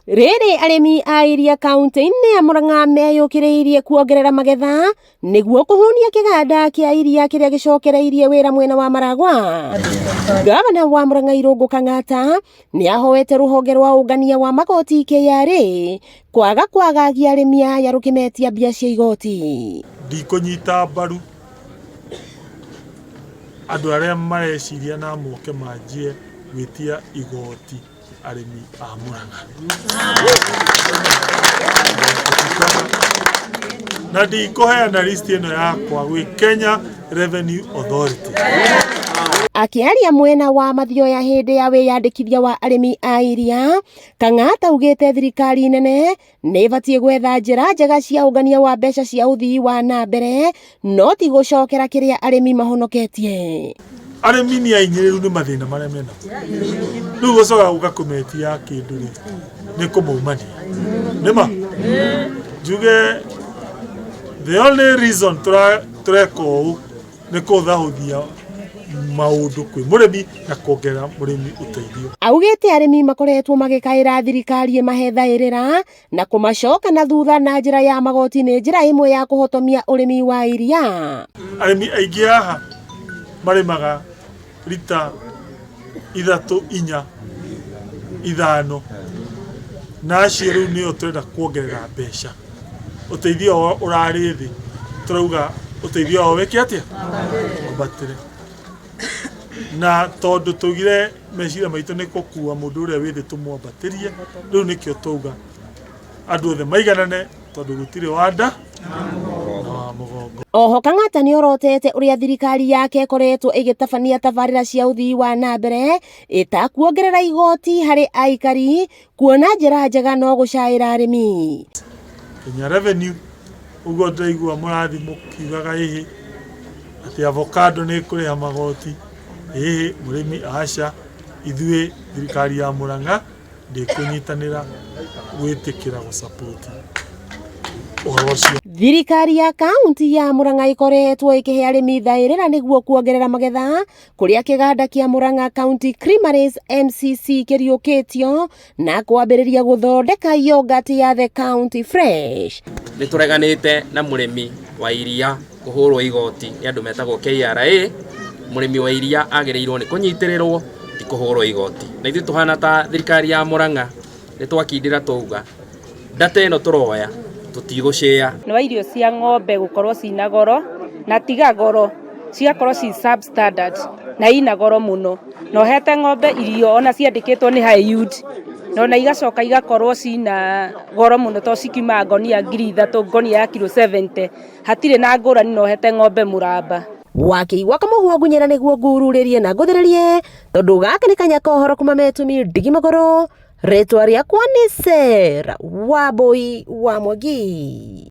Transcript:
Rĩrĩ arĩmi a iria kaunti-inĩ ya Murang'a meyũkĩrĩirie kuongerera magetha nĩguo kũhunia kĩganda kĩa iria kĩrĩa gĩcokereirie wĩra mwena wa Maragwa. Gavana wa Murang'a Irũngũ Kang'ata nĩ ahoete rũhonge rwa ũngania wa magoti KRA kwaga kwagagia arĩmi aya rũkĩmetia mbia cia igoti. Ndikũnyita mbaru andũ arĩa mareciria na moke manjie gwĩtia igoti arĩmi a Murang'a. Na ndikũheana list ĩno yakwa gwĩ Kenya Revenue Authority. Akĩaria mwena wa Mathioya hĩndĩ ya wĩyandĩkithia wa arĩmi a iria, Kang'ata augĩte thirikari nene nĩ ĩbatiĩ gwetha njĩra njega cia ũngania wa mbeca cia ũthii wa na mbere no ti gũcokera kĩrĩa arĩmi mahonoketie. Arĩmi nĩ ainyĩrĩru nĩ mathĩna marĩa mena rĩu gũcoka gũka kũmetia kĩndũ rĩ nĩ kũmaumania nĩma njuge the only reason tũreka ũũ nĩ kũhũthahũthia maũndũ kwĩ mũrĩmi na kuongerera mũrĩmi ũteithio. Augĩte arĩmi makoretwo magĩkaĩra thirikari ĩmahe thaĩrĩra na kũmacoka na thutha na njĩra ya magoti nĩ njĩra ĩmwe ya kũhotomia ũrĩmi wa iria. Arĩmi aingĩ haha marĩmaga rita 3 4 5 na acio rĩu nĩo tũrenda kuongerera mbeca. Ũteithio wao ũrarĩ thĩ, tũrauga ũteithio wao wĩke atĩa? Wambatĩre. Na tondũ twaugire meciria maitũ nĩ gũkua mũndũ ũrĩa wĩ thĩ tũmwambatĩrie, rĩu nĩkĩo twauga andũ othe maiganane tondũ gũtirĩ wa nda na wa mũgongo. Oho Kang'ata nĩ orotete ũrĩa thirikari yake ĩkoretwo ĩgĩtabania tabarĩra cia ũthii wa na mbere ĩtakuongerera igoti harĩ aikari kuona njĩra njega no gũcaĩra arĩmi. Kenya Revenue ũguo ndĩraigua mũrathi mũkiugaga ĩhĩ atĩ avocado nĩ ĩkũrĩha magoti ĩhĩ mũrĩmi aca ithuĩ thirikari ya Murang'a ndĩkũnyitanĩra gwĩtĩkĩra gũsapoti ũhoro ũcio. Thirikari ya kaunti ya Murang'a ĩkoretwo ĩkĩhe arĩmi thaĩrĩra nĩguo kuongerera magetha kũrĩa kĩganda kĩa Murang'a County Creameries MCC kĩriũkĩtio na kwambĩrĩria gũthondeka yogurt ya The County Fresh. Nĩ tũreganĩte na mũrĩmi wa iria kũhũrwo igoti nĩ andũ metagwo KRA. Mũrĩmi wa iria agĩrĩirwo nĩ kũnyitĩrĩrwo ti kũhũrwo igoti. Na ithuĩ tũhana ta thirikari ya Murang'a nĩ twakindĩra twauga data ĩno tũroya tũtigũcĩa. Nĩ wa irio cia ng'ombe gũkorwo cina goro na tiga goro cigakorwo ci substandard na ina goro mũno na ũhete ng'ombe irio ona ciandĩkĩtwo nĩ high yield na ona igacoka igakorwo cina goro mũno tondũ cikiumaga ngonia 3,000 ngonia ya kiro 70 hatirĩ na ngũrani na ũhete ng'ombe mũramba. Wakĩigua kamũhwa ngunyĩra nĩguo ngururĩrie na ngũthĩrĩrie tondũ gaka nĩ kanya ka ũhoro kuma metumi ndigi magũrũ. Rĩtwa rĩakwa nĩ Sarah Wambui wa Mwangi.